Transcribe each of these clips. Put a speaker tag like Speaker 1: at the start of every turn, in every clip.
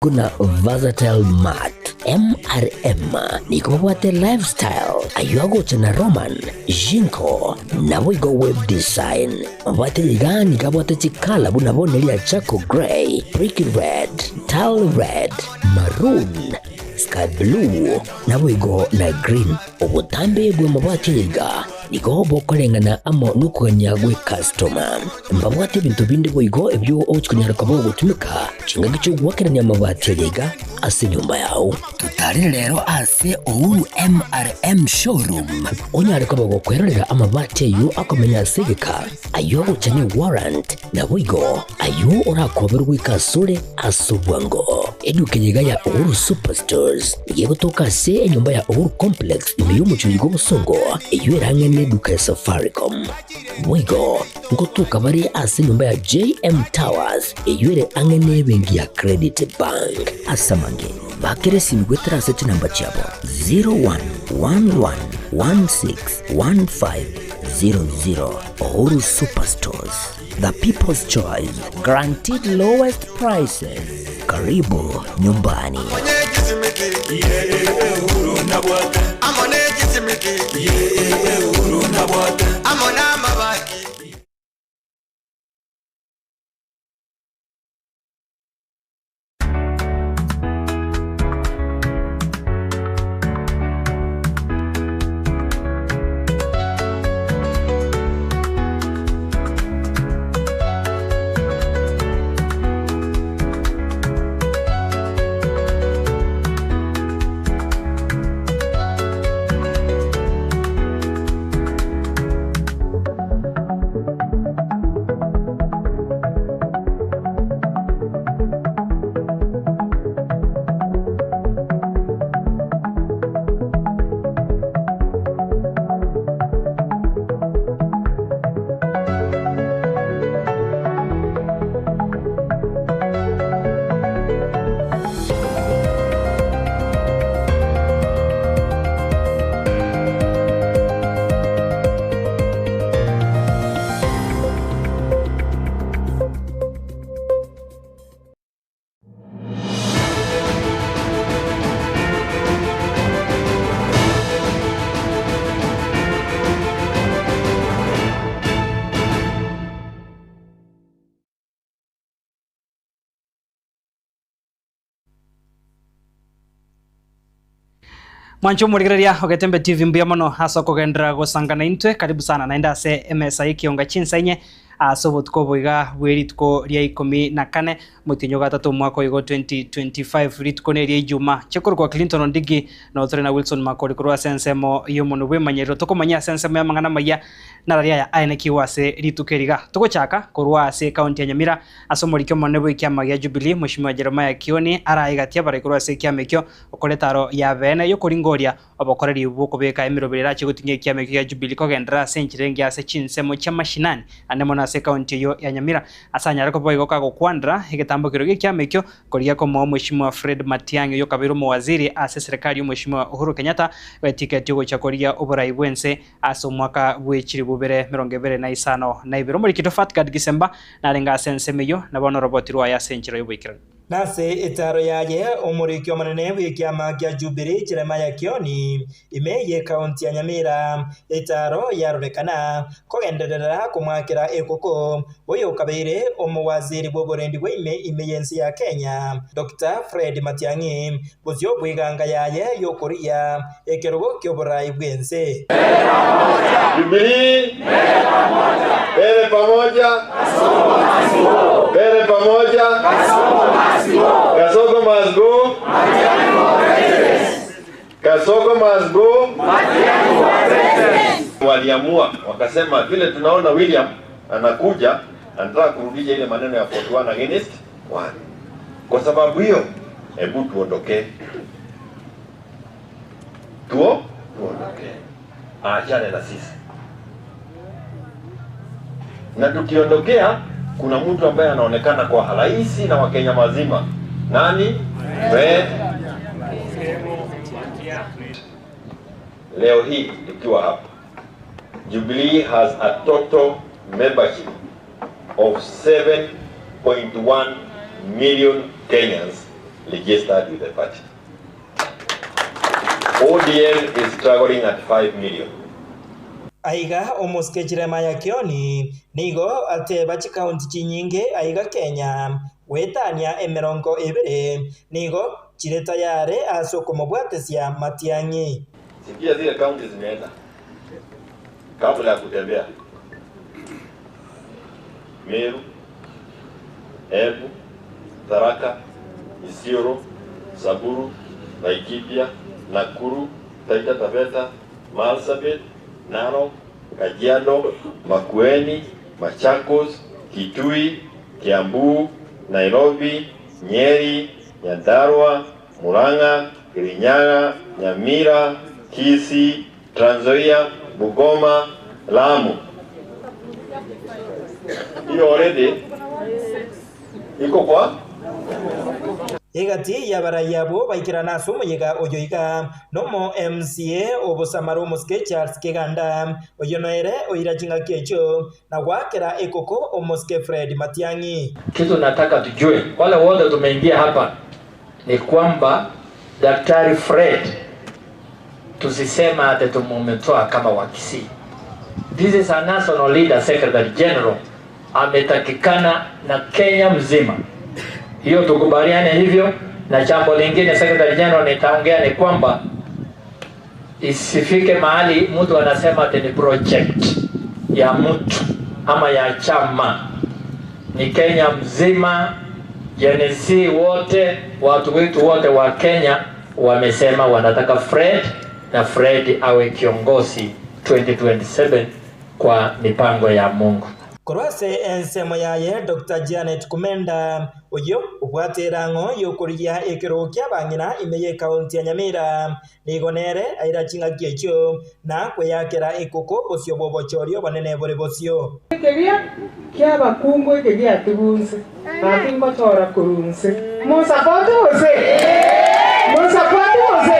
Speaker 1: Buna Versatile Mat, MRM, nigo babwate Lifestyle, ayio agocha na Roman, Jinko, naboigo Web Design. Mabwate iga nigo abwate chikala buna bono eria Charcoal Grey, Brick Red, Tile Red, Maroon, Sky Blue, naboigo na Green. Obotambe bw'amabati aya iga nigo bokoreng'ana amo nokogania gw'ekastoma. Mbabwate ebinto binde boigo ebio ogochia konyara koba ogotumeka chingaki chi'ogoakerania amabati aya iga ase enyomba yao. Totarere rero ase Uhuru MRM Showroom onyare koba gokwerorera amabati ayio akomenya ase egeka, ayio agocha ne warrant, naboigo ayio orakoberwe goika asore ase obwango. Eduka eye iga ya Uhuru Superstores nigo egotoka ase enyomba ya Uhuru Complex ime y'omochie oyiga obosongo, eyio erang'e neduka ya Safaricom. Boigo ngotoka bare ase enyomba ya JM Towers eyio ere ang'e nebenki ya Credit Bank. Ase amange, bakera esimi goetera ase chinamba chiabo 0111161500. Uhuru Superstores, the people's choice, guaranteed lowest prices. Karibu nyumbani.
Speaker 2: Mwanche omorigereria Ogetembe TV mbuya mono ase okogenderera gosangana intwe karibu sana naende ase emesa y'ekionga chinsa inye ase obotuko obo iga bwe rituko ria ikomi na kane omotienyi o gatato omwaka oyo igo 2025 rituko neria ijuma chikorokwa Clinton Ondigi na otore na Wilson Makori korwa ase ensemo y'omonwe bw'emanyerero tokomanyia ase ensemo y'amang'ana amayia narari aya aenekigwe ase rituko eri iga togochaka korwa ase ekaunti ya Nyamira ase omoriki omonene bw'ekiama gia Jubilee Mweshimiwa Jeremiah Kioni arae gati abarai korwa ase ekiama ekio Okoreta aro ya beene y'okoringoria obokoreri bw'okobeka emeroberi erache goting'ia ekiama ekio gia Jubilee kogenderera ase enchera engiya ase chinsemo chia mashinani ande mono ase ekaunti eyio ya Nyamira. Ase anyare koba boigo kagokwanera egetambokero gi'ekiama ekio korigia komoa Omweshimiwa Fred Matiang'i oyio okabeire omowaziri ase eserekari y'Omweshimiwa Uhuru Kenyatta bwetiketi ogochia korigia oborai bw'ense ase omwaka bwe chilifu bibere emerongo ebere na isano na ibere. Omorikito Fatgard Gisemba narenge ase ensemo eyio na bono oroboti rwaye ase enchera y'oboikeranu.
Speaker 3: Nase etaaro yaye omoriki omonene bw'ekiama kia Jubilee Jeremiah Kioni, ime y'ekaunti ya Nyamira, etaaro yarorekana kogenderera komoakera ekoko oyokabeire omowaziri bw'oborendi bwa ime ime y'ense ya Kenya, Doctor Fred Matiang'i, bosio bw'eganga yaye y'okoria ekerogo ki'oborai bw'ense.
Speaker 4: Jubilee mbele pamoja, mbele pamoja, Kasongo must go, Kasongo must go. Waliamua wakasema, vile tunaona William anakuja anataka kurudisha ile maneno ya 41 against 1. Kwa sababu hiyo, hebu tuondokee, tuo tuondokee, aachane na sisi na tukiondokea, kuna mtu ambaye anaonekana kwa halaisi na Wakenya wazima. Nani? Fred. Leo hii tukiwa hapa, Jubilee has a total membership of 7.1 million Kenyans registered with the party. ODM is struggling at 5 million.
Speaker 3: Aiga omosike Jeremiah Kioni nigo ateba chikaunti chinyinge aiga Kenya goetania emerongo ebere nigo chire tayare ase okomobwatesia Matiang'i.
Speaker 4: Sikia zile kaunti zimeenda kabla ya kutembea Meru, Embu, Tharaka, Isiolo, Samburu, Laikipia, Nakuru, Taita Taveta, Marsabit, Narok, Kajiado, Makueni, Machakos, Kitui, Kiambu, Nairobi, Nyeri, Nyandarua, Murang'a, Kirinyaga, Nyamira, Kisii, Trans Nzoia, Bungoma, Lamu. Hiyo already iko kwa
Speaker 3: Egati y'abarai abwo baikerana ase omoyega oyo iga nomo MCA obosamara omosike Charles Keganda oyo noere oira ching'aki echio na goakera ekoko omosike Fred Matiang'i.
Speaker 5: Kitu nataka tujue wale wote tumeingia hapa ni kwamba Daktari Fred tusisema ati tumemtoa kama wa Kisii. This is a national leader, secretary general ametakikana na Kenya mzima. Hiyo tukubaliane hivyo. Na jambo lingine secretary general nitaongea ni kwamba isifike mahali mtu anasema ati ni project ya mtu ama ya chama. Ni Kenya mzima, Gen Z wote, watu wetu wote wa Kenya wamesema wanataka Fred na Fred awe kiongozi 2027 kwa mipango ya Mungu.
Speaker 3: Korwa ase ensemo yaye Dr. Janet Kumenda oyo obwate erang'o yokorigia ekero kia abang'ina ime ya ekaunti ya Nyamira nigo nere aira ching'aki echio na kweyakera ekoko bosio bwa obochori obonene bore bosio.
Speaker 6: Ekeria kia abakungu eke giatibunse gaki ngochora korwa nse monsapoti gose monsapoti gose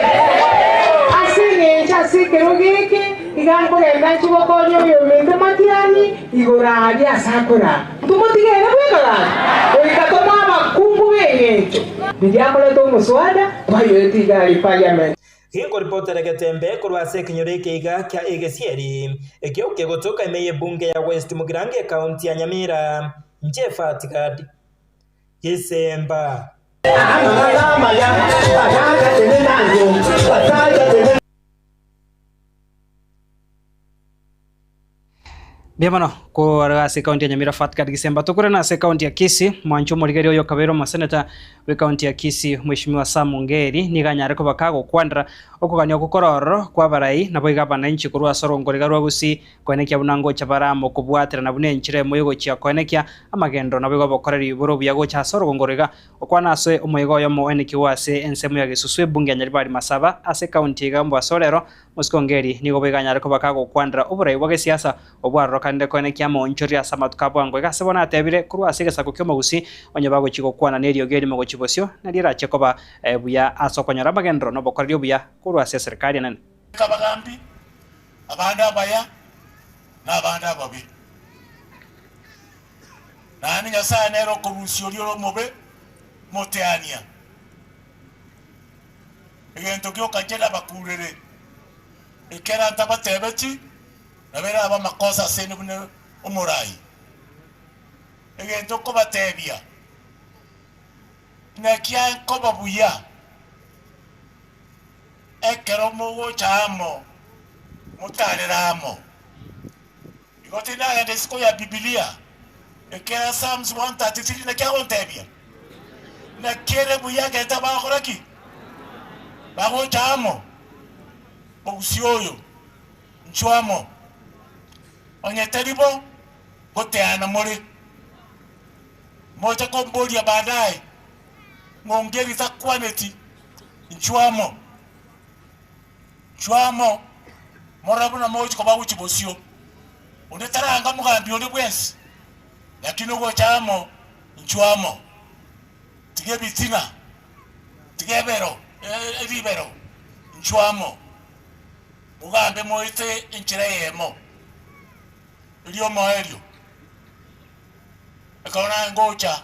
Speaker 6: ase eng'encho ase ekero geke iga nkogenda nchigokonya oyomente Matiang'i igoro aria ase akorara ntomotigere bweka gaki goika tomoe abakungu ba eng'encho riria akorete omoswada twayoete iga aria parliament.
Speaker 3: Ginkoripotera Getembe korwa ase ekenyoro eke iga kia Egesieri, ekio kegotoka ime y'ebunge ya West Mugirango ekaunti ya Nyamira, inche Fatgad Gisemba.
Speaker 2: Mbuya mono korwa ase ekaunti ya Nyamira Fatgad Gisemba. Tokorana ase ekaunti ya Kisii, mwanche omorigeri oyo okabeire omoseneta bw'ekaunti ya Kisii Mheshimiwa Sam Ongeri nigo anyare koba kagokwanera okogania okwo kore ororo kwa abarai naboigo abananchi korwa ase orongoriga rwa Gusii koenekia buna ngocha bare amo kobwaterana buna enchera emo egochia koenekia amagendo naboigo obokoreri bore obuya gocha ase orogongo iga okwana ase omoigo oyomo oenekigwe ase ensemo ya Gesusu ebunge ya Nyaribari Masaba ase ekaunti iga Mombasa orero Mosike Ongeri nigo boigo anyare koba kagokwanera oborai bwa gesiasa obwarorokanire koenekia amaonchoreria ase amatuko a bwango iga ase bono atebire korwa ase egesaku ki'omogusii onye bagochia gokwana neriogi erimo gochia bosio nario erache koba buya ase okonyora amagenderero na obokoreri obuya korwa ase eserekari enene.
Speaker 7: Abagambi, abande abaya, na abande ababe. Naende Nyasae nere okorusia oria ore omobe moteania. Egento gioka inche nabakurere, ekero ntabatebeti, nabo erabe amakosa asende buna omorai. Egento nkobatebia, naki aye nkoba buya ekero mogocha amo, motarere amo. Igo tindagenda isiko ya Bibilia, ekero Psalms 133 naki agontebia? Naki ere buya egento abagokora ki? Bagocha amo, Mogusia oyo, inchuo amo. Onye tari bo, ngoteana more. Moche komboria baadaye, ng'a Ongeri takwaneti, inchuo amo. Inchuo amo, morore buna mogochia koba gochia bosio. Onde taranga mogambi onde bwensi, lakini ogocha amo, inchuo amo. Tiga ebitina, tiga ebero, ribero, inchuo amo, mogambe moete enchera eyemo. Erio omoerio, ekero naye ngocha.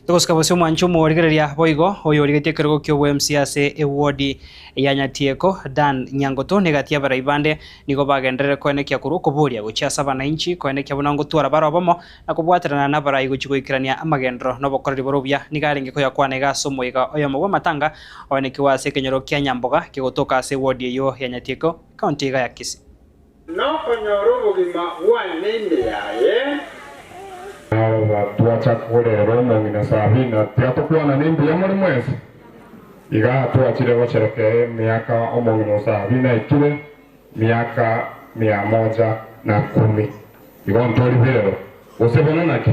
Speaker 2: Togosika bosio omwancho omorigereria boigo oyorigetie ekerogo ki'obo-MC ase ewodi ya Nyatieko, Dan Nyangoto, na egati y'abarai bande nigo bagenderere koenekia korwa okoboria gochia ase abanainchi koenekia buna ngotwara bare obomo na kobwaterana nabarai gochia goikerania amagenderero na obokoreri bore obuya. Nigo arenge koyakwana iga ase omoyega oyomo bw'amatanga oenekiwa ase ekenyoro kia Nyamboga kegotoka ase ewodi eyio ya Nyatieko, ekaunti iga ya Kisii.
Speaker 8: Nokonyora obogima bwane ime yaye.
Speaker 9: Aba twachaka korera omong'ina Sabina, tiga tokwanane mbuya more mwensi. Igaa twachire gocherekea emiaka omong'ina o Sabina aikire miaka mia moja na kumi. Igo ntori birero, gose bono naki?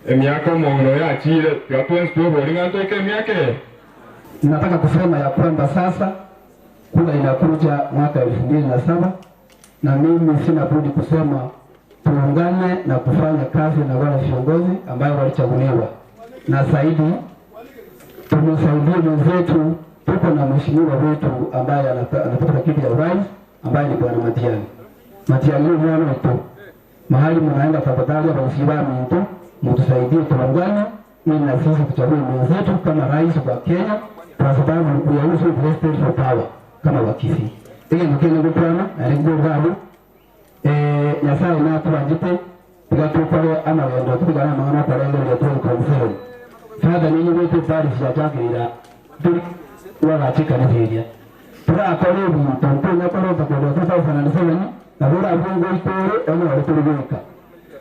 Speaker 9: Emiaka omong'ina oyo achiire, tiga twensi tweborie ng'a ntoike emiaka eye.
Speaker 10: Nataka kusema ya kwamba sasa kura inakuja mwaka 2007 na mimi sina budi kusema tuungane na kufanya kazi na wale viongozi ambayo walichaguliwa, na zaidi tumsaidie mwenzetu. Tuko na mheshimiwa wetu ambaye anatafuta kiti ya urais ambaye ni bwana Matiang'i. Matiang'i ni mwana wetu, mahali mnaenda tafadhali, abasiba mintu mtusaidie, tuungane ili na sisi tuchague mwenzetu kama rais wa Kenya, kwa sababu we are also vested for power kama Wakisii. Ile ndio gukwana na ndio bado Nyasaye natubanjite tigatukore amagendo tubigana amang'ana okorengereria 2027 father ninyi gwite parish ya chakirira turi wagachikanithiria turakora ebinto ntonya korota korwa 2007 na bora bwongo itore ono ori turi gwika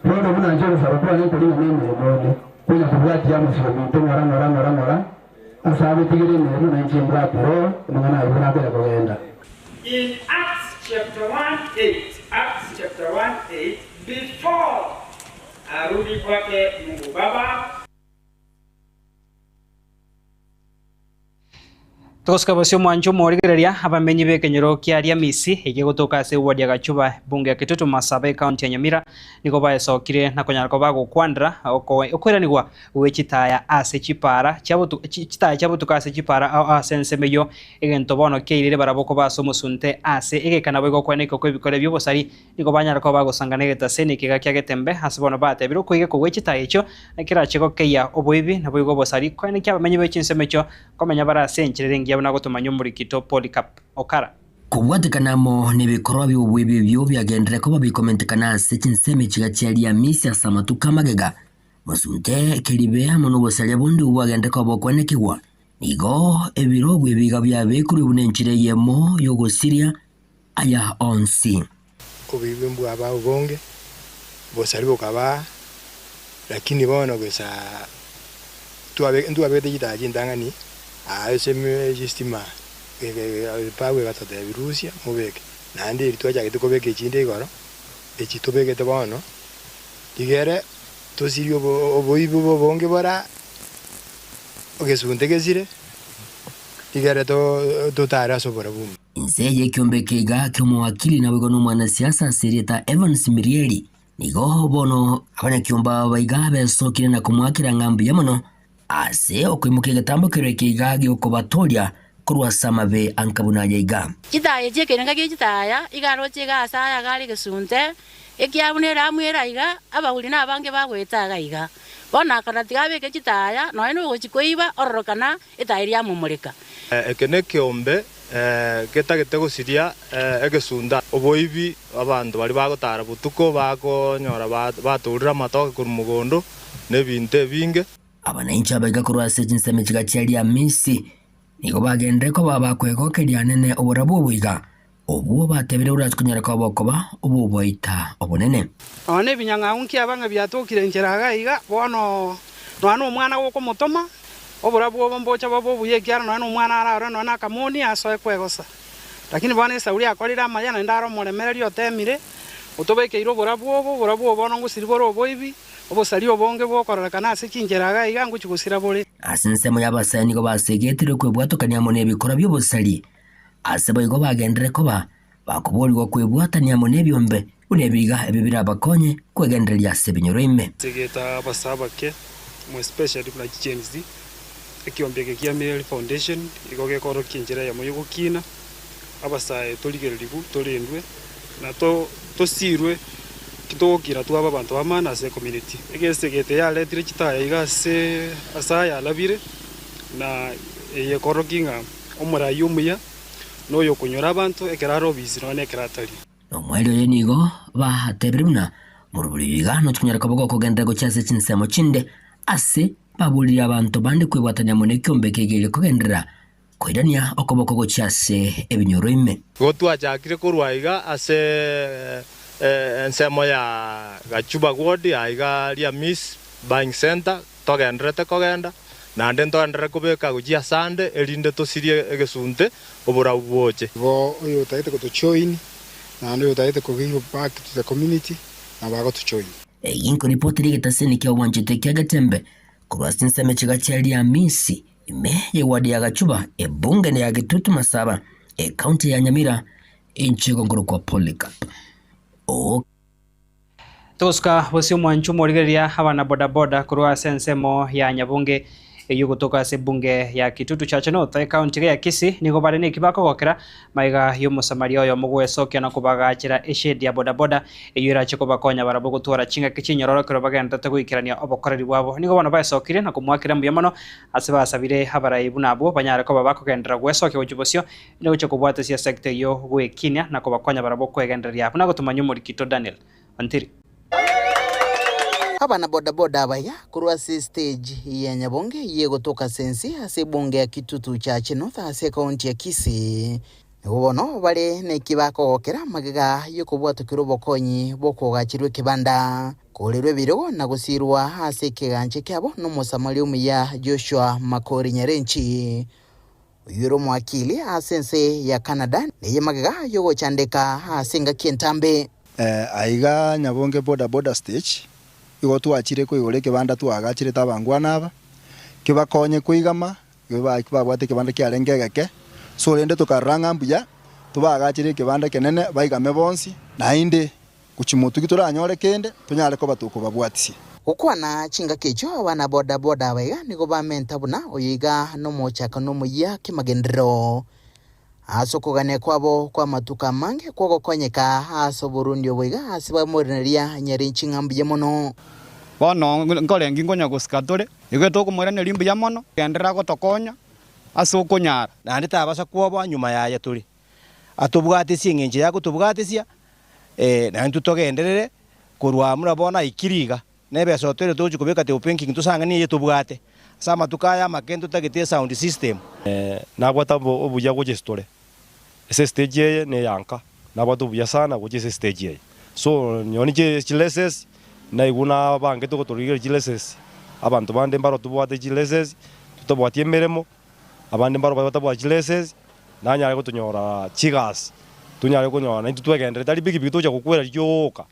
Speaker 10: bono buna nche gosaba kwane nkorina na emirimo onde konya kobwatia amasio minto ng'ora ng'ora ng'ora ng'ora ase agotigere emirimo na inche mbwatero amang'ana aywo nakonya kogenda.
Speaker 8: In Acts chapter 1 8, Acts chapter 1 8, before arudi kwake Mungu Baba.
Speaker 2: Togosika bosio omwancho omorigereria abamenyi b'ekenyoro kia Riamisi eke gotoka ase eward ya Gachuba ebunge ya Kitutu Masaba ecounty ya Nyamira nigo baesokire na konyara koba bagokwandera okoiranigwa gwe chitaya ase chipara chitaya chiabotuko ase chipara ao ase ensemo eyio egento bono kiairire barabwo koba ase omosunte ase egeka naboigo okwenekwa kw'ebikore bi'obosari nigo banyara koba bagosangana egetaseni ekega kia Getembe ase bono batebire okoigekwa gwe chitaya echio kerache gokeyia oboibi naboigo obosari koenekia abamenyi be chinsemo echio Komenya bare ase enchera ere engiya buna gotomanya omorikito Polycarp Okara.
Speaker 1: Kobwatekana amo nebikorwa bi'oboibi ebio biagenderere koba bikomentekana ase chinsemo chiga chia Riamisi ase amatuko amagega, mosunte, keribe amo nobosaria bonde obwo bwagenderere koba bokwenekigwa. Nigo ebirobwo ebiga biabekrwe buna enchera eyemo y'ogosiria aya onsi.
Speaker 11: Oboibi mbwaba obonge, obosari bokaba, lakini bono gesa twabe ntwabegete chitaya chintang'ani aa ase chistima epagu egatotebia rusia mobeke, naende eri twachagete kobeka echinde igoro, echi tobegete bono, rigere tosirie oboibi obo obonge bora egesunte gesire, rigere totare ase oborabu.
Speaker 1: Inse y'ekiombe eke iga ki'omowakili naboigo nomwanasiasa ase erieta Evans Mirieri, nigo bono abanyakiombe aba iga besokire na komoakera ng'a mbuya mono ase okoimokia egetambo keria eke iga gi'okobatooria korwa ase amabe anka buna aya iga.
Speaker 12: Chitaya echi ekerenga gie chitaya iga aroche iga ase aya iga are egesunte, ekiagera buna eramu ere aiga, abauri nabange bagoeta iga iga. Bono akarora tiga abeke chitaya, nonya nogochia koiba ororokana etaya eria yamomoreka.
Speaker 13: Eke nekeombe getagete gosiria egesunte. Oboibi, abanto baria bagotara botuko bakonyora batorire amatoke korwa mogondo na ebinto ebinge.
Speaker 1: Abanainchi abaiga korwa ase chinsemo chiga chia Riamisi nigo bagenderere koba abakwegokeria anene oborabu obo iga, obwo batebire borache konyara koba okoba obw'oboita obonene.
Speaker 14: Nonya nebinyang'au nkiaba ng'a biatokire inchera iga iga, bono nonya nomwana gokomotoma, oborabu obo mbocha bobe obuya ekiagera nonya nomwana ararore nonya nakamoni asoe kwegosa. Lakini bono Esauli akorire amaya naende are omoremereria oteemire, otobekeire oborabu obo, oborabu obo bono ngosiri bore oboibi, obosaria obonge bw'okororekana ase chinchera iga iga ngochia gosira bore.
Speaker 1: Ase ensemo y'abasae nigo basegetirwe kwebwatokania amo nebikorwa bi'obosari, ase boigo bagenderere koba bakoboorigwa kwebwatania amo nebiombe buna ebiga ebio birabakonye kwegendereria ase ebinyoro ime.
Speaker 15: Segeta abasae abake, more especially buna chiGen Z, ekiombe eke kia Mary Foundation igo gekorokia enchera eyemo yogokina, abasae torigererigwe, torendwe, na tosirwe. Naki togokira twabe abanto b'amani ase ecommunity. Egese gete yaretire chitaya iga ase ase aya alabire, na eye ekorokia ng'a omorai omuya noyo okonyora abanto ekero are obisi nonya nekero atari.
Speaker 1: Nomoerio oye nigo batebirie buna morobori oyo iga nochikonyara koba gokogenderera gochia ase chinsemo chinde ase baboririe abanto bande kwebwatania amo nekiombe kegerie kogenderera koirania okoboko gochia ase ebinyoro ime.
Speaker 13: Igo twachakire korwa aiga ase ensemo ya Gachuba Ward, aiga Riamis Buying Centre, togendererete kogenda, naende ntogenderere kobeka gochia asande, erinde tosirie egesunte oborabu boche.
Speaker 11: Igo oyotagete gotojoin naende oyotagete ko give back to the community nabo agotojoin.
Speaker 1: Eyio nkoripoti ri'egetasini kia obwanchete kia Getembe korwa ase ensemo echiga chia Riamisi ime y'ewadi ya Gachuba ebunge ya Gitutu Masaba ekaunti ya Nyamira inche igo nkorokwa Polycarp O.
Speaker 2: Togosuka bosio omwancho omorigereria abana bodaboda korwa ase ensemo ya Nyabunge eyio gotoka ase ebunge ya Kitutu Chache North ekaunti iga ya Kisii nigo bare neki bakogokera Maiga y'Omosamaria oyomo gwesokia na kobagachera eshedi ya bodaboda, eyio erache kobakonya barabwo gotwara chingaki chinyororo ekero bagendererete goikerania obokoreri bwabo. Nigo bono baesokirie na komoakera mbuya mono ase basabire abarai buna abwo banyare koba bakogenderera gwesokia gochia bosio na gochia kobwatesia sector eyio gwekinia na kobakonya barabwo kwegendereria buna gotomanywa omorikito Daniel Ontiri.
Speaker 16: Abana bodaboda abaya korwa ase estage ya Nyabonge eyio egotoka ase ense ase ebunge ya Kitutu Chache North ase ekaunti ya Kisii nigo bono bare neki bakogokera magega y'okobwatokera obokonyi bw'okogacherwa ekebanda, korerwa ebirogo na gosirwa ase ekegancha kiabo n'Omosamaria omuya Joshua Makori Nyarenchi. Oyio ore omwakili ase ense ya Canada neye magega y'ogochandeka ase engaki entambe.
Speaker 17: Aiga Nyabonge boda boda stage igo twachire koigora ekebanda twaagachirete abangwana aba, kibakonye koigama, babwate ekebanda kiarenge egeke, so rende tokarora ng'a mbuya tobaagachere ekebanda ekenene baigame bonsi, naende Gochia motugi toranyore kende, tonyare koba tokobabwatisia.
Speaker 16: Gokwana chingaki echio abana boda boda aba iga nigo bamenta buna oyo iga nomochakano omoyia kemagenderero ase okogania kwabo kw'amatuko amange kw'ogokonyeka ase oborundi obo iga ase bamoiraneria nyarinchi ng'a mbuya mono.
Speaker 18: Bono nkorengi nkonya gosika tore, igo tokomoiraneria mbuya mono, genderera gotokonya ase okonyara.
Speaker 19: Naende tabasa kwoboa nyuma yaye tore. Atobwatesie engencho ya gotobwatesia, na intwe togenderere korwa amo na bono aikire iga, na ebesa otoire togochia kobeka table banking tosang'ani eye tobwate. Ase amatuko aya amake ntotagete esound system.
Speaker 20: Nabwate obuya gocha ase tore, ase estage eye na eyanka, nabwate obuya sana gocha ase estage eye. So nonye ne chileses, naigwa nabangete gotorigereria chileses, abanto bande mbaro tobwate chileses, totabwati emeremo. Abande mbarabwo batabwati chileses, nanyare gotonyora chigasi, tonyare konyora naintwe twegenderere, tari pikipiki tocha gokwera rioka,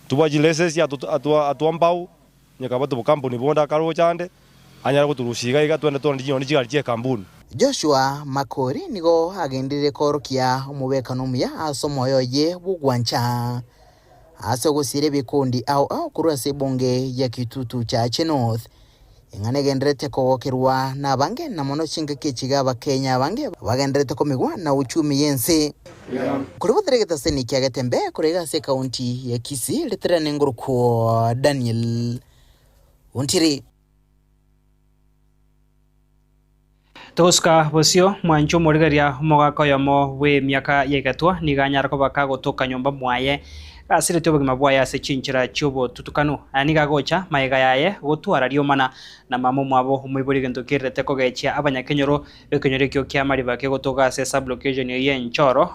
Speaker 20: tobwate chileses atwa mbao, onye kaba tobokampuni bonde akaroche ande, anyare gotorusia iga iga twende tore nonye chigari chia ekampuni.
Speaker 16: Joshua Makori nigo agenderire koorokia omobwekano omuya ase omoyo oye bw'ogwancha ase ogosiira ebikundi ao ao korwa ase ebunge ya Kitutu Chache North. Eng'ana egendererete kogokerwa nabange, na mono chingaki echi iga Abakenya abange bagendererete komigwa na uchumi y'ense. Korwa botere egetaseni kia Getembe korwa iga ase ekaunti ya Kisii, riterane ngorokwo Daniel Ontiri.
Speaker 2: Togosuka bosio, mwanche omorigereria omogaka oyomo bw'emiaka y'egetwa nigo anyare koba kagotoka nyomba mwaye, gasiretie obogima bwaye ase chinchera chi'obotutukanu. Aya nigo agocha magega yaye gotwara riomana na mama omwabo omoibori egento kererete kogechia abanyakenyoro b'ekenyoro ekio kia Mariba kegotoka ase esub-location y'Enchoro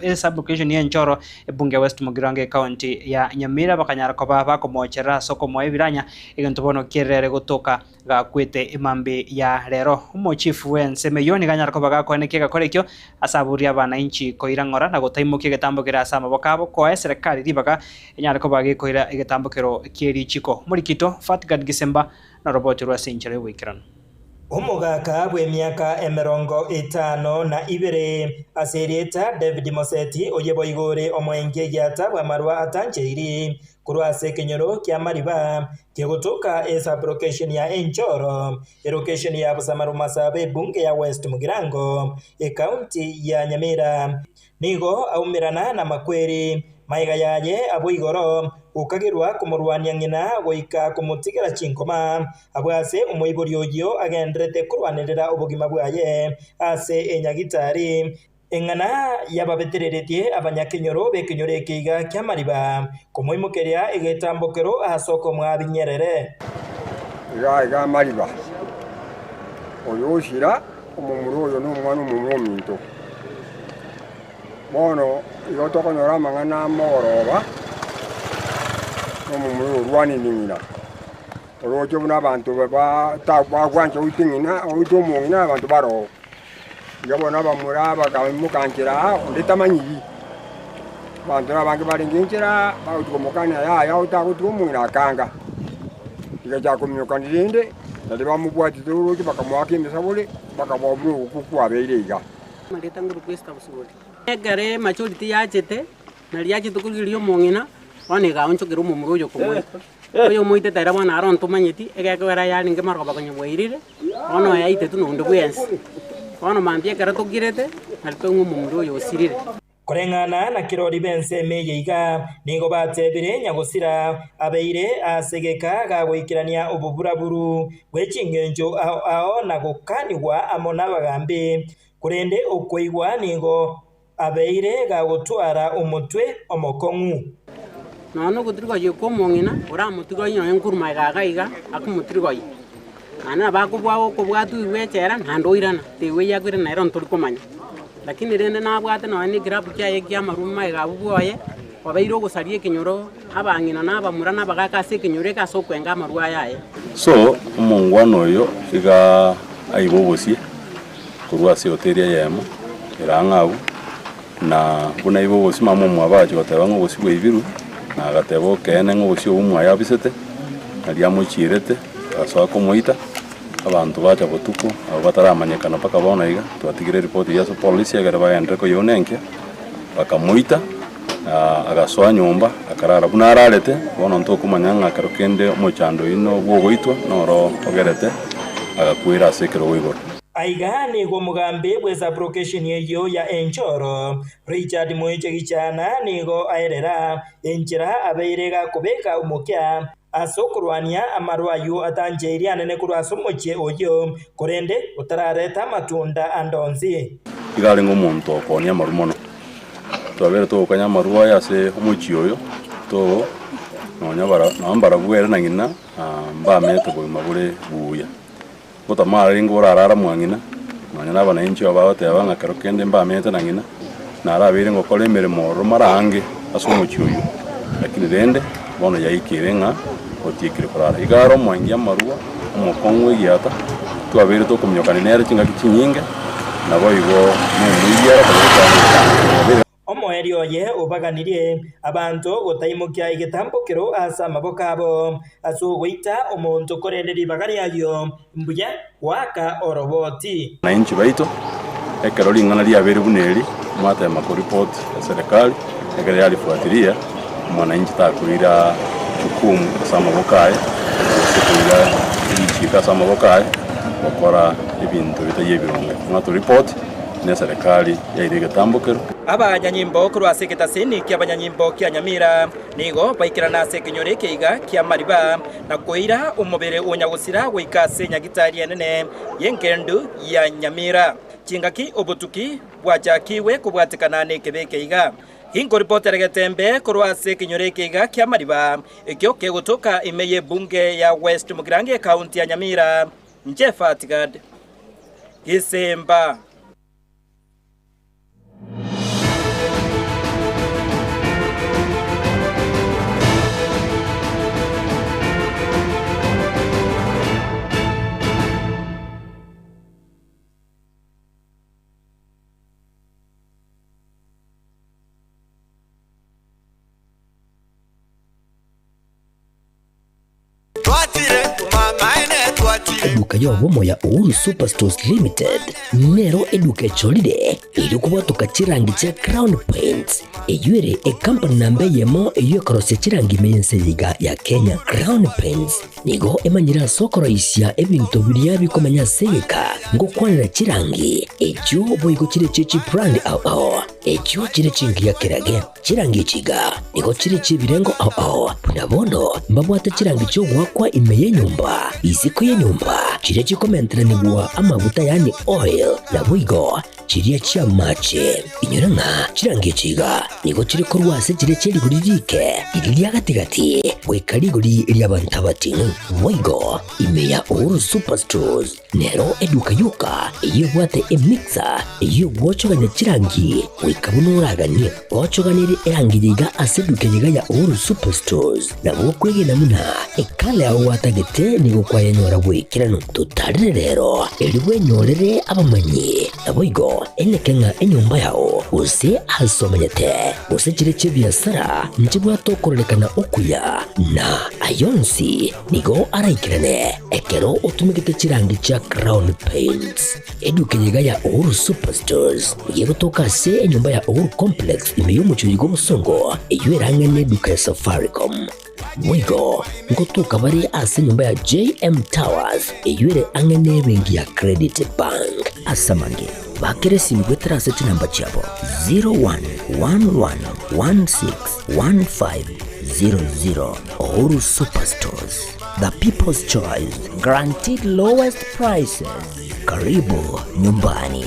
Speaker 2: esub-location y'Enchoro ebunge ya West Mugirango ecounty ya Nyamira bakanyara koba bakomocherera ase okomoa ebiranya egento bono kerere gotoka Gakwete emambia ya rero. Omochifu bw'ensemo eyio nigo anyare koba gakoenekia egekora ekio ase aborori abananchi koira ng'ora na gotaimokia egetambo kere ase amaboko abo koa eserekari ribaga enyare koba gekoira egetambo kero kie richiko. Omorikito Fatgard Gisemba noroboti rwe ase enchera y'oboikeranu.
Speaker 3: Omogaka bw'emiaka emerongo etano na ibere, ase erieta David Moseti, oyio boigo ore omoengi egiata bw'amarwa atancheiri, Korwa ase ekenyoro kia Mariba, kegotoka esub-location ya Enchoro, elocation ya Busamaru Masaba ebunge ya West Mugirango, ecounty ya Nyamira. Nigo aumerana namakweri. Maiga yaye abwo igoro, gokagerwa komorwania ng'ina goika komotigera chinkoma, abwo ase omoibori oyio agendererete korwanerera obogima bwaye ase enyagitari. Eng'ana yababetereretie abanyakenyoro b'ekenyoro eke iga ki'amariba, komoimokeria egetambokero ase okomoa binyerere.
Speaker 21: Iga iga amariba, oyo osira omomura oyo nomwana omomura ominto. Bono igo tokonyora amang'ana amogoroba, na omomura oyo orwanire ng'ina. Oroche buna abanto bagwancha goita eng'ina, goita omong'ina abanto baroo. Iga bono abamura bakaimoka nchera aa, onde tamanyiri. Abanto nabange barenge nchera aa, bagochia komokania yaya otagotiga omong'ina akanga. Rigachaka kominyokania rende, nario bamobwatete oroche bakamoaka emesabore, bakaboa buna ogokwa kwabeire iga.
Speaker 22: Amarieta ngorokwa Esther Bosibori. Ekero emajority yachete, nari yachete korigereria omong'ina, bono egaonchokera omomura oyo okomoita. Oyomoitete ere bono aro ntomanyeti, egekogera yarenge marogoba konya bwairire, bono oyo aitetwe nonde bwensi. Bono mambia ekero tokirete, nari twaigwa omomura oyo osirire.
Speaker 3: Koreng'ana na kirori b'ensemo eye iga, nigo batebire nyagosira abeire ase egeka gagoikerania oboburaburu bwe chingencho ao ao na gokanigwa amo nabagambi, korende okoigwa nigo Abeire gagotwara omotwe omokong'u.
Speaker 22: Nonya nogotirgoyia kw'omong'ina oramotigoyie nonya nkorwa magega iga iga akomotirgoyia. Naende nabo akobua okobwatwa oigwe echela naende oirana, teigwa eyio akoirana nero ntori komanya. Lakini rende nabwate nonya na ekerabu kiaye kia amaruma magega abwo bwoye, obeire ogosaria ekenyoro, abang'ina na abamura na abagaka ase ekenyoro eke ase okwenga amarwa aya aye.
Speaker 23: So omongwana oyo iga aigwe obosie. Korwa ase ehoteli eyemo ere ang'e agwo, na buna igo obosio mama omwabo agachia goteba ng'a obosio bwaibirwe, na agateba okeene ng'a obosio obwo mwaye abisete, naria amochierete, agasoa komoita, abanto bacha botuko abwo bataramanyekana mpaka bono iga, twatigire eripoti eyio ase polisi ekero bagenderere koyeunenkia, bakamoita, agasoa nyomba, akarara buna ararete, bono ntokomanya ng'a ekero kende omochando oyio bwogoitwa noro ogerete agakwera ase ekerogo igoro.
Speaker 3: Aiga nigo omogambi bw'esabrokesheni eyio ya Enchoro, Richard Moiche Gichana nigo aerera enchera abeire gakobeka omokia ase okorwania amarwa ayio atancheirie anene korwa ase omochie oyio, korende otarareta amatunda ande onsi.
Speaker 23: Iga arenge omonto okoonia amaru mono. Twabeire togokanya amaru aya ase omochie oyo, to nonya bara nonya mbarabwo ere na ng'ina mbamete obogima bore buya. Gotama arenge orarara mwa ng'ina, nonya na abanainchi aba bagoteba ng'a kero kende mbamenyete na ng'ina, narabeire ngokora emeremo ororo mara aange ase omochie oyio, lakini rende bono yaikire ng'a otiekire korara. Iga are omoengi amarwa, omokong'u egiata, twabeire tokominyokania nere chingaki chinyinge, naboigo nomoibi ere okobeka.
Speaker 3: Omoerio oye obaganirie abanto gotaimokia egetambokero ase amaboko abo, ase ogoita omonto korende ribaga riayio mbuya goaka oroboti.
Speaker 23: Wananchi baito, ekero ring'ana riabeire buna eri, mwatema koripoti eserekari, ekero yarifuatilia, mwananchi takoira jukumu ase amaboko aye, gose koira richiiko ase amaboko aye, gokora ebinto bitari ebironge. Mwatoripoti. na eserekari yaire egetambokero.
Speaker 3: Abanyanyimbo korwa ase egetaseni ki'abanyanyimbo kia Nyamira nigo baikerana ase ekenyoro eke iga ki'amariba na koira omobere o nyagosira goika ase nyagitari enene y'engendu ya Nyamira. Chingaki obotuki bwachakigwe kobwatekana nekebe eke iga. Inkoripotera getembe korwa ase ekenyoro eke iga ki'amariba ekio kegotoka ime y'ebunge ya West Mugirango ekaunti ya Nyamira. Inche Fatigad. Gesemba.
Speaker 1: Eduka y'obomo ya Uhuru Superstores Limited nero eduka echorire erio kobwatoka chirangi chia Crown Paints eyio ere ekampani namba eyemo eyio ekorosia chirangi ime y'ense eye iga ya Kenya. Crown Paints nigo emanyire ase okoroisia ebinto biria bikomenya ase egeka ngokwanera chirangi echio boigo chire chie chibrand ao ao. Echio chire chingiya kerage. Chirangi echi iga nigo chire chi'ebirengo ao ao, buna bono mbabwate chirangi chi'ogoakwa ime y'enyomba, isiko y'enyomba, chiria chikomenteranigwa amaguta yaani oil, naboigo chiria chi'amache. Inyora ng'a chirangi echi iga nigo chire korwa ase chiria chie rigori riike, riria ria gati-gati, goika rigori ri'abanto abating'u. Boigo ime ya Uhuru Superstores Nero eduka yoka eyio ebwate emixer eyio egwochogania chirangi goika buna oraganie. Gochoganerie erangi yiga ase eduka yiga ya Uhuru Superstores nabo okwegena buna ekala yao gwatagete nigo kwayenyora bw'ekeranu. Totarere rero erio bwenyorere abamanyi naboigo eneke ng'a enyomba yao gose ase omenyete gose chire chi'ebiasara nchibwate okororekana okuya na ayonsi Nigo araikerane ekero otumegete chirangi chia Crown Paints. Eduka eye iga ya Uhuru Superstores nigo egotoka ase enyomba ya Uhuru Complex ime y'omochie oyo bw'obosongo eyio erang'ane eduka ya Safaricom. Boigo ngotoka bare ase enyomba ya JM Towers eyio ere ang'e n'ebenki ya Credit Bank. Ase amange, bakera esimi goetera ase chinamba chiabo 0111161500. Uhuru Superstores, the people's choice, guaranteed lowest prices. Karibu nyumbani.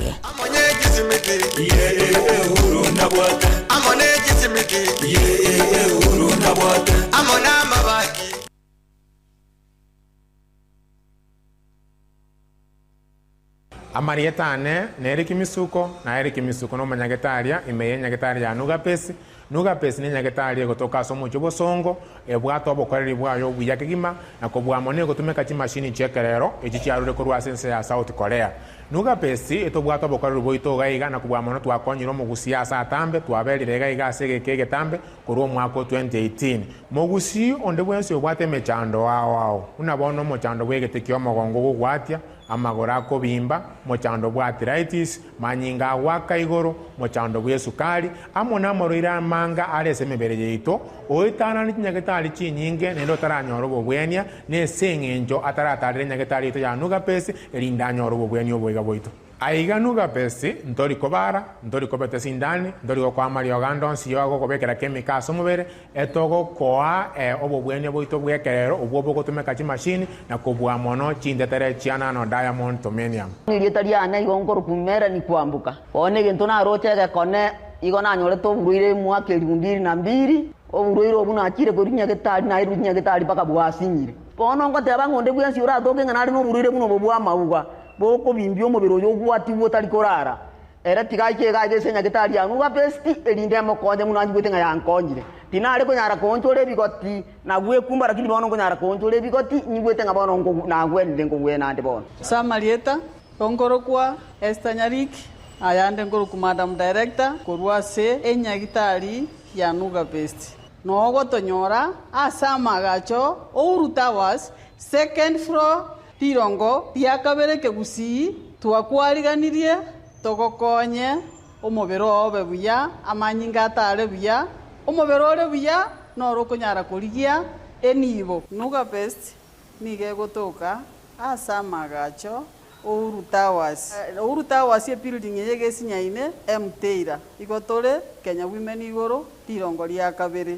Speaker 9: Amarieta ane nere Kimisuko, na ere Kimisuko nomonyagetaria ime y'enyagetari ya Nugapesi. Nugapesi nenyagetari egotoka ase omochie obosongo, ebwate obokoreri bwaye obuya kegima, na kobua mono egotumeka chimashini chi'ekerero echi chiarure korwa ase ense ya South Korea. Nugapesi etobwate obokoreri bwaito iga iga na kobua mono twakonyire omogusii ase atambe, twaberire iga iga ase egeka egetambe korwa omwaka o 2018. Mogusii onde bwensi obwate emechando ao ao, buna bono omochando bw'egete ki'omogongo ogogwatia, amagoro akobimba, mochando bw'arthritis, manyinga agoaka igoro, mochando bw'esukari, amo namarwaire amanga are ase emebere yaito, oetanane chinyagetari chinyinge naende otaranyora obobwenia, nese eng'encho ataratarera enyagetari yaito ya Nugapesi, erinde anyore obobwenia oboiga bwaito. Aiga Nugapesi, ntori kobara, ntori kobeta esindani, ntori gokoa amariogo ande onsi y'ogokobekera chemical ase omobere, Etogokoa obobwenia bwaito bw'ekerero obwo bogotumeka chimashini na kobua mono chintetere chia nano diamond tomenium.
Speaker 4: Erieta riane igo nkorokwa Melanie Kwamboka. Bono egento naroche egekone, igo nanyorete oborwaire mwaka elifu mbili na mbili, oborwaire obwo nachire korwa nyagetari nairwe nyagetari mpaka bwasinyire. Bono ngoteba ng'a onde bwensi oratoke ng'a nare noborwaire buna obo bw'amauga, bokobimbia omobere oyo ogwatigwe otari korara, Ere tiga aike iga ase enyagetari ya Nugapesti, erinde emokonye buna anjigwete ng'a yankonyire. Tinare konyara koonchora ebigoti na gwekumba, lakini bono nkonyara koonchora ebigoti, nyigwete ng'a bono nagwenire nkogwena ande bono.
Speaker 5: Ase amarieta, nkorokwa Esther Nyariki, ayande nkorokwa Madam Director korwa ase enyagitari ya Nugapesti. Nogotonyora ase amagacho Uhuru Towers, second floor, Rirongo ria kabere kegusii twakwariganirie togokonye omobere oo obe buya, amanyinga atare buya, omobere ore buya noro okonyara korigia enibo. Nuga Best nigo egotoka ase amagacho Uhuru Towers. Uhuru Towers ebuilding eye egesinyaine Mteira. Igo tore Kenya Women igoro rirongo ria kabere.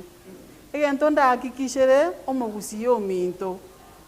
Speaker 5: Egento ndahakikishere omogusii ominto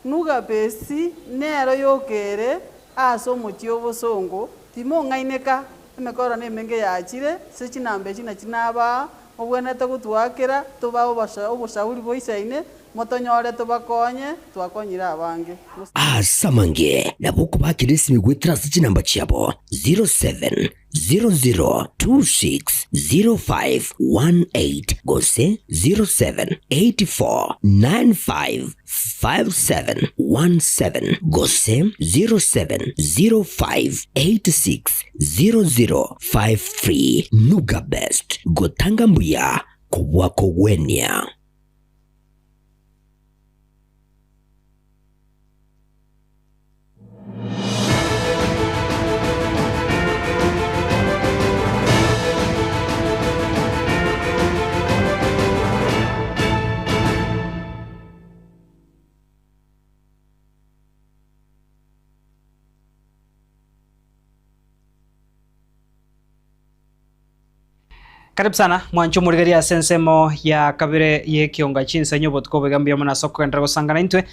Speaker 5: Nugapesi nero yokere ase omochie obosongo, timong'aineka, emekoro nemenge yachire, ase chinamba echi nachi nabaa, mobwenerete gotwakera, tobae oboshauri boisaine, motonyore tobakonye, twakonyire abange.
Speaker 1: Ase amange nabo okobakera esimi goetera ase chinamba chiabo 07 00260518 gose 0784955717 gose 0705860053. Nuga Best, gotanga mbuya kobua kogwenia.
Speaker 2: Karibu sana mwanche omorigereria ase ensemo ya kabere y'ekionga chinsenyi obotuko oboiga mbuya mono ase okogenderera gosangana intwe.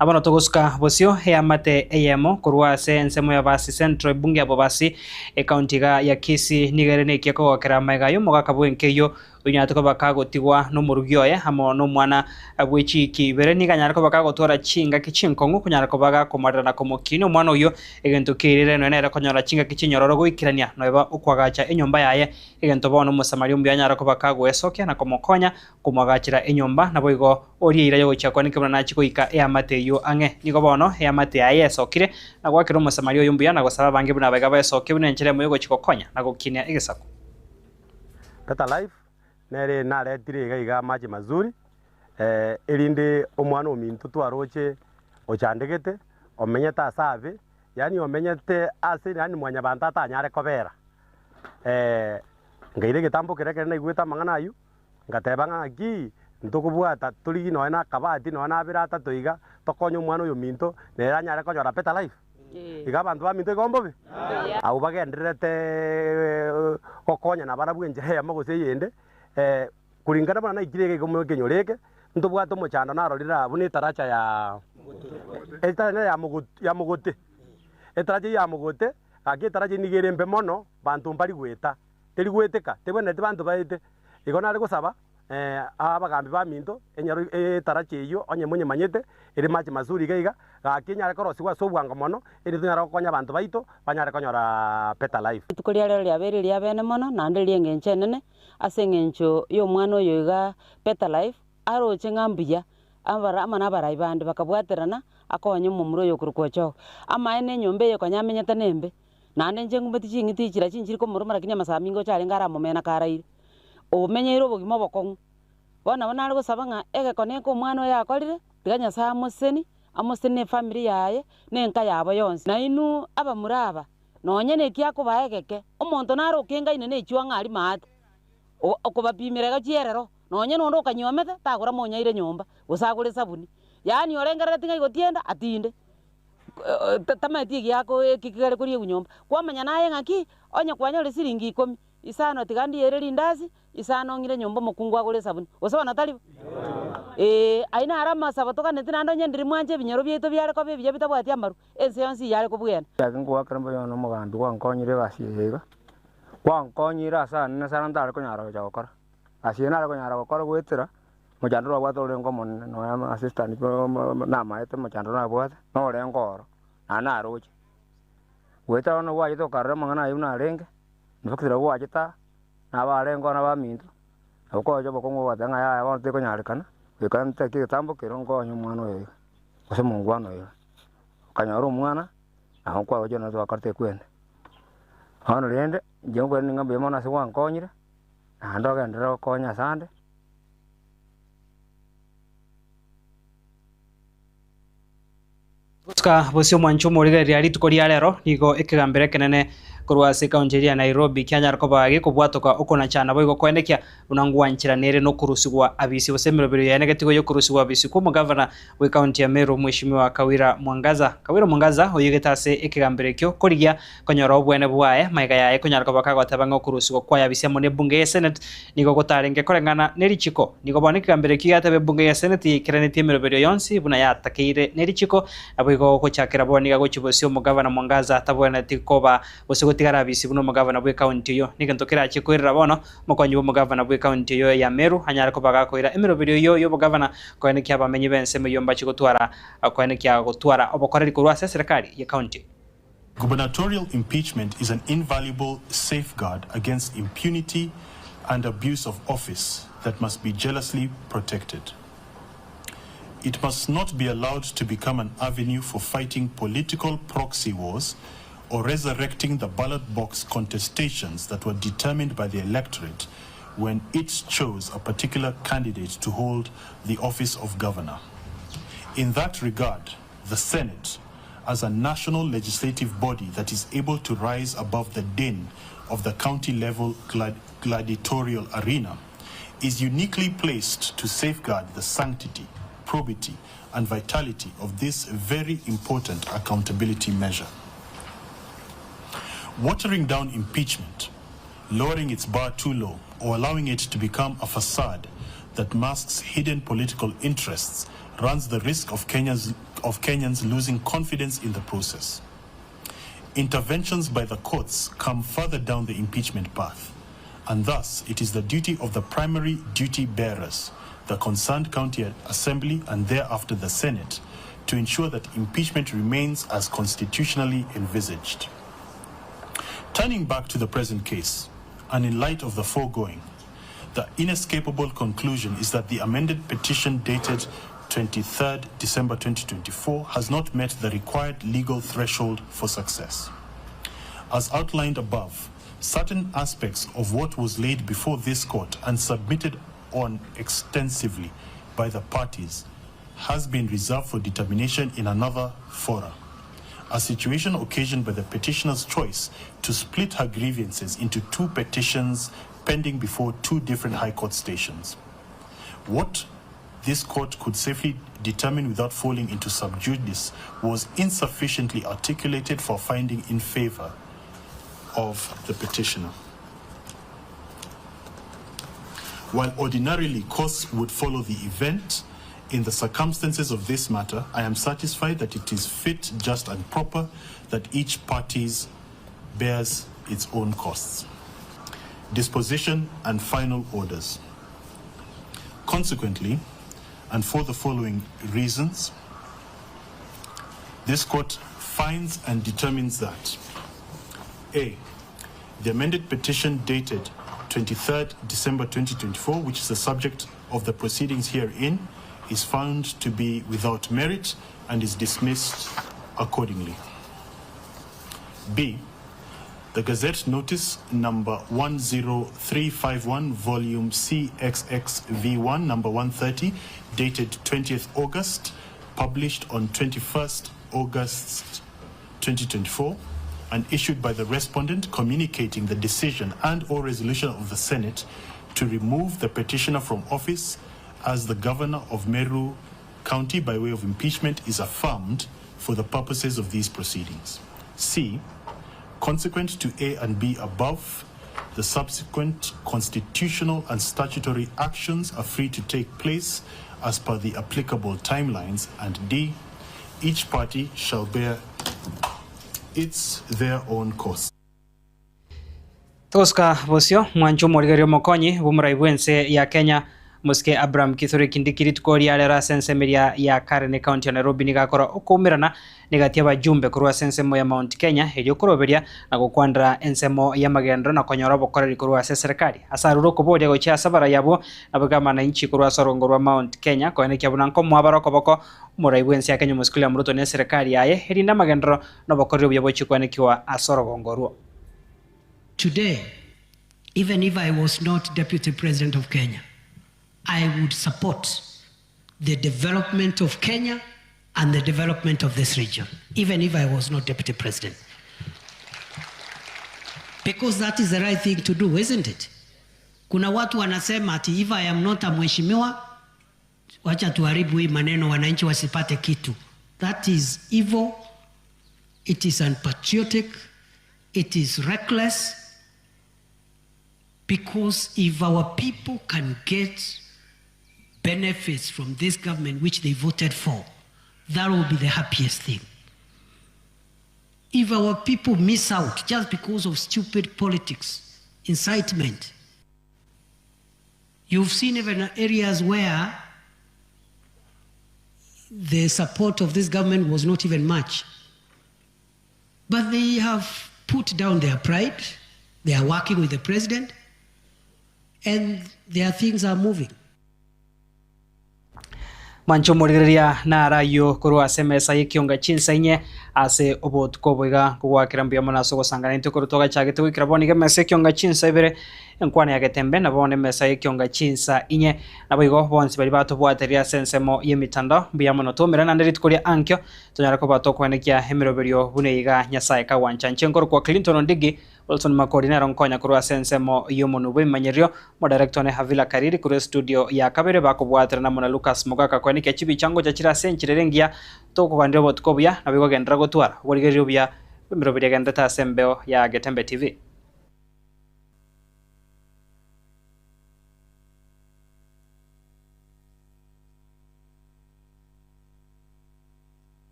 Speaker 2: Na bono togosuka bosio eamate eyemo korwa ase ensemo ya Basi Central ebunge ya Bobasi ecounty iga ya Kisii nigo ere nekia kogokera amaiga y'omogaka bw'enka eyio Onyarete koba kagotigwa nomorugi oye amo nomwana bwe chiiki ibere, nigo anyare koba kagotwara chingaki chinkong'u konyara koba gakomorera na komokinia omwana oyio egento keirire nonya nere konyora chingaki chinyororo goikerania noeba okoagacha enyomba yaye, egento bono Omosamaria omuya anyare koba kagoesokia na komokonya komoagachera enyomba, naboigo oria eira y'ogochia kwane kebuna nachie goika eamate eyio ang'e. Nigo bono eamate yaye yesokire na goakera Omosamaria oyo mbuya na gosaba abange buna abaiga baesokie buna enchera emo y'ogochia gokonya na gokinia egesaku.
Speaker 6: Better Life nere naretire iga iga amache mazuri, erinde omwana ominto twaroche ochandegete, omenyete ase abe, yaani omenyete ase yaani mwanyabanto atanyare kobera. Nkaira egetambo keria ekero naigwete amang'ana aywo, ngateba ng'a ng'aki ntokobwata torigie nonya na akabati nonya na abere atato iga, tokonye omwana oyo ominto nere anyare konyora better life. Iga abanto baminto igo mbobe? Abwo bagendererete gokonyana barabwo enchera eyemo gose eyende, kuringana buna naikire iga iga ekenyoro eke, ntobwate omochando narorire aa buna etaracha ya etaracha ya mogo ya mogote, etaracha eyio ya mogote, gaki etaracha eyio nigo ere embe mono, banto mbari goeta, teri goeteka, tebwenereti banto baete. Igo nare gosaba. Abagambi baminto, enyaro etarachi eyio onye monyemanyete, ere mache mazuri iga iga, gaki enyare korosigwa ase obwango mono, erinde tonyare gokonya abanto baito, banyare konyora better life.
Speaker 7: Rituko ria rero riabeire ri'abeene mono, naende ri'engencho enene, ase engencho y'omwana oyo iga Better Life, aroche ng'a mbuya abara amo nabarai bande bakabwaterana akonye omomura oyo okorokwa Ochogo. Amaene enyomba eye konya amenyete nembe, naende inche ngumeti ching'iti chira chinchiri komoroma lakini amasaa mingo ocha arenge aramomena karaire. Omenyeire obogima obokong'u. Bono nabo nare gosaba ng'a egekone eke omwana oyo akorire, tiga Nyasae amosesenie, amosesenie na efamiri yaye, na enka yabo yonsi. Nainwe abamura aba, nonye neki akobaa egeke, omonto nare okengaine na echuang'a aria maate, o- okobapimera iga chierero, nonye nonde okanyuomete, tagora monyaire nyomba, gose agore esabuni. Yaani orengerereti ng'a igotienda, atinde. Tamaeti egiako eki kegare koriegwa nyomba. Kwamanya naye ng'aki, onye kwanyore siringi ikomi, Isano tiga ndiere rindasi, isano ng'ire nyomba omokungu agore esabuni. Gose bono tari bo? Ee, ayio naro amasabo toganeti naende onye ndiri mwanche ebinyoro biaito biare koba ebiya bitabwati amaru, ense yonsi iyare kobwena.
Speaker 10: Gaki ngoakera mbuya mono omogambi gwankonyire egasi eye iga, gwankonyire ase anene sana ntare konyara gocha gokora. Egasi eye nare konyara gokora goetera, mochando nabwate orenge omonene nonya assistant namaete mochando nabwate, norenge oro, naende naroche. Goetera bono gwachete okarora amang'ana ayio buna arenge. Nobokera bwachete aa, na abarenge oo na abaminto, nabo kogocha obokong'u ogoteba ng'a yaya bono tekonyarekana, goika nteke egetambo kero nkonye omwana oyo iga, gose omongwana oyo iga. Okanyora omwana, nabo nkwagochia nonye twakorete ekwende. Bono rende, inche nkoiraneria ng'a mbuya mono ase gwankonyire, naende ogenderere gokonya asande.
Speaker 2: Gosuka bosio omwancho omorigereria rituko ria rero nigo ekegambero ekenene korwa ase ekaunti eria ya Nairobi kianyara koba gekobwatoka okonacha naboigo koenekia buna ngwancheranere nokorusigwa abisi gose emeroberio yaye negetigo yokorusigwa abisi kw'omogavana bw'ekaunti ya Meru Mweshimiwa Kawira Mwangaza. Kawira Mwangaza oyegete ase ekegambero ekio korigia konyora obwene bwaye magega yaye konyara koba kagoteba ng'a okorusigwa kwaye abisi amo nebunge ye Senate Nigo gotarenge koreng'ana ne richiko. Nigo bono ekegambero ekio giateba ebunge ya Seneti yaikeranetie emeroberio yonsi buna yatakeire ne richiko, naboigo gochakera bono nigo agochia bosio omogavana Mwangaza atabwenereti koba gose gotigara abisi buna omogavana bw'ekaunti eyio. Negento kerachie koirera bono omokonyi bw'omogavana bw'ekaunti eyio ya Meru anyare koba gakoira emeroberio eyio y'obogavana koenekia abamenyi b'ensemo eyio mbachie gotwara koenekia gotwara obokoreri korwa ase eserekari y'ekaunti.
Speaker 24: Gubernatorial impeachment is an invaluable safeguard against impunity and abuse of office that must be jealously protected. It must not be allowed to become an avenue for fighting political proxy wars or resurrecting the ballot box contestations that were determined by the electorate when it chose a particular candidate to hold the office of governor. In that regard, the Senate, as a national legislative body that is able to rise above the din of the county level glad gladiatorial arena, is uniquely placed to safeguard the sanctity, probity, and vitality of this very important accountability measure. Watering down impeachment, lowering its bar too low, or allowing it to become a facade that masks hidden political interests runs the risk of, Kenya's, of Kenyans losing confidence in the process. Interventions by the courts come further down the impeachment path, and thus it is the duty of the primary duty bearers, the concerned county assembly and thereafter the Senate, to ensure that impeachment remains as constitutionally envisaged. Turning back to the present case, and in light of the foregoing, the inescapable conclusion is that the amended petition dated 23rd December 2024 has not met the required legal threshold for success. As outlined above, certain aspects of what was laid before this court and submitted on extensively by the parties has been reserved for determination in another fora. A situation occasioned by the petitioner's choice to split her grievances into two petitions pending before two different High Court stations. What this court could safely determine without falling into sub judice was insufficiently articulated for finding in favor of the petitioner. While ordinarily costs would follow the event, in the circumstances of this matter, I am satisfied that it is fit, just, and proper that each party's bears its own costs. Disposition and final orders. Consequently, and for the following reasons, this court finds and determines that A. The amended petition dated 23rd December 2024, which is the subject of the proceedings herein, is found to be without merit and is dismissed accordingly. B. The Gazette Notice number 10351, volume CXXV1, number 130, dated 20th August, published on 21st August 2024, and issued by the respondent communicating the decision and or resolution of the Senate to remove the petitioner from office as the governor of Meru County by way of impeachment is affirmed for the purposes of these proceedings. C. Consequent to A and B above, the subsequent constitutional and statutory actions are free to take place as per the applicable timelines. And D. Each party shall bear its their own costs.
Speaker 2: Togosuka bosio, mwanche omorigereria omokonyi bw'omorai bw'ense ya Kenya, Omosike Abraham Kithure Kindiki rituko ria rero ase ensemo eria ya Karen ekaunti ya Nairobi nigo akora okoumerana negati y'abajumbe korwa ase ensemo ya Mount Kenya erio koroberia na gokwanera ensemo y'amagenderero na konyora obokoreri korwa ase eserekari. Ase arure okoboria gochia ase abarai abwo nabo amananchi korwa ase orongo rwa Mount Kenya koenekia buna nkomoa bare okoboko omorai bw'ense ya Kenya Omosike William Ruto na eserekari yaye erinde amagenderero na obokoreri obuya bochie koenekiwa ase orogongo orwo.
Speaker 8: Today, even if I was not deputy president of Kenya, I would support the development of Kenya and the development of this region, even if I was not deputy president. Because that is the right thing to do, isn't it? Kuna watu wanasema ati if I am not a mheshimiwa, wacha tuharibu hii maneno wananchi wasipate kitu. That is evil, it is unpatriotic, it is reckless. Because if our people can get benefits from this government which they voted for, that will be the happiest thing. If our people miss out just because of stupid politics, incitement, you've seen even areas where the support of this government was not even much. But they have put down their pride, they are working with the president, and their things are moving.
Speaker 2: Mwanche omorigereria naro ayio korwa ase emesa y'ekionga chinsa inye ase obotuko obo iga nkogwakera mbuya mono ase ogosangana intwe korwa twagachagete goikera bono iga emesa y'ekionga chinsa ibere enkwana ya getembe na bono emesa y'ekionga chinsa inye naboigo bonsi baria batobwatereria ase ensemo y'emitandao mbuya mono twaumerane naende rituko ria ankio tonyare koba tokoenekia emeroberio buna iga Nyasaye kagwancha. Inche nkorokwa Clinton Ondigi Wilson Makori nero nkonya korwa ase ensemo y'omonwa bw'ebimanyerio, Omodirector one Havila Kariri korwa estudio ya kabere bakobwaterana amo na Lucas Mogaka koenekia chibicha ngocha chire ase enchera ere engiya tokoganera obotuko obuya nabo igogenderera gotwara oborigereria obuya bw'emeroberi egenderete ase embeo ya Getembe TV.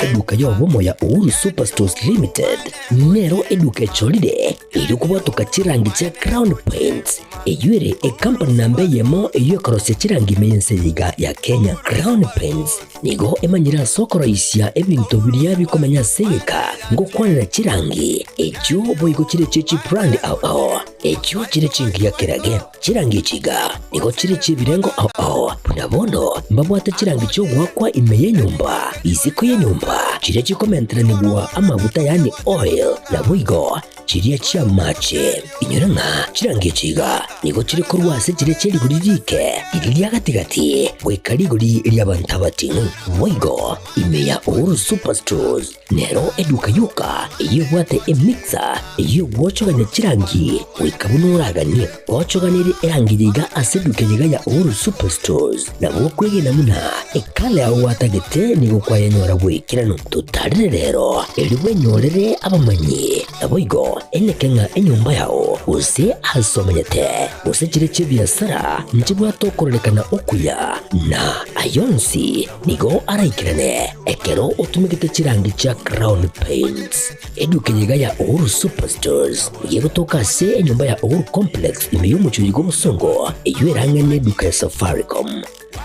Speaker 1: Eduka y'obomo ya Uhuru Superstores Limited nero eduka echorire erio kobwatoka chirangi chia Crown Paints eyio ere ecompany namba eyemo eyio ekorosia chirangi ime y'ense eye iga ya Kenya. Crown Paints nigo emanyire ase okoroisia ebinto biria bikomenya ase egeka ngokwanera chirangi echio boigo chire chie chibrand ao ao echio chire chingiya kerage. Chirangi echi iga nigo chire chi'ebirengo ao ao, buna bono mbabwate chirangi chi'ogoakwa ime y'enyomba, isiko y'enyomba, chiria chikomenteranigwa amaguta yaani oil, naboigo chiria chi'amache. Inyora ng'a chirangi echi iga nigo chire korwa ase chiria chie rigori riike, riria ria gati-gati, goika rigori ri'abanto abating'u. Boigo ime ya Uhuru Superstores Nero eduka yoka eyio ebwate emixer eyio egwochogania chirangi goika buna oraganie. Gochoganerie erangi eye iga ase eduka eye iga ya Uhuru Superstores nabo okwegena buna ekala yao gwatagete nigo kwayenyora bw'ekeranu. Totarere rero erio bwenyorere abamanyi naboigo eneke ng'a enyomba yao gose ase omenyete gose chire chi'ebiasara nchibwate okororekana okuya na ayonsi Nigo araikerane ekero otumegete chirangi chia Crown Paints. Eduka eye iga ya Uhuru Superstores nigo egotoka ase enyomba ya Uhuru Complex ime y'omochie oyo bw'obosongo eyio erang'e neduka ya Safaricom.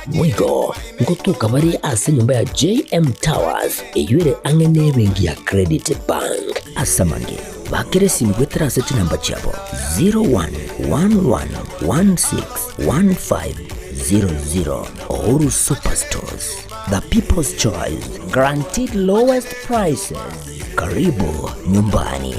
Speaker 1: Boigo ngotoka bare ase enyomba ya JM Towers eyio ere ang'e nebenki ya Credit Bank. Ase amange, bakera esimi goetera ase chinamba chiabo 0111161500. Uhuru Superstores, the people's choice, guaranteed lowest prices. Karibu nyumbani.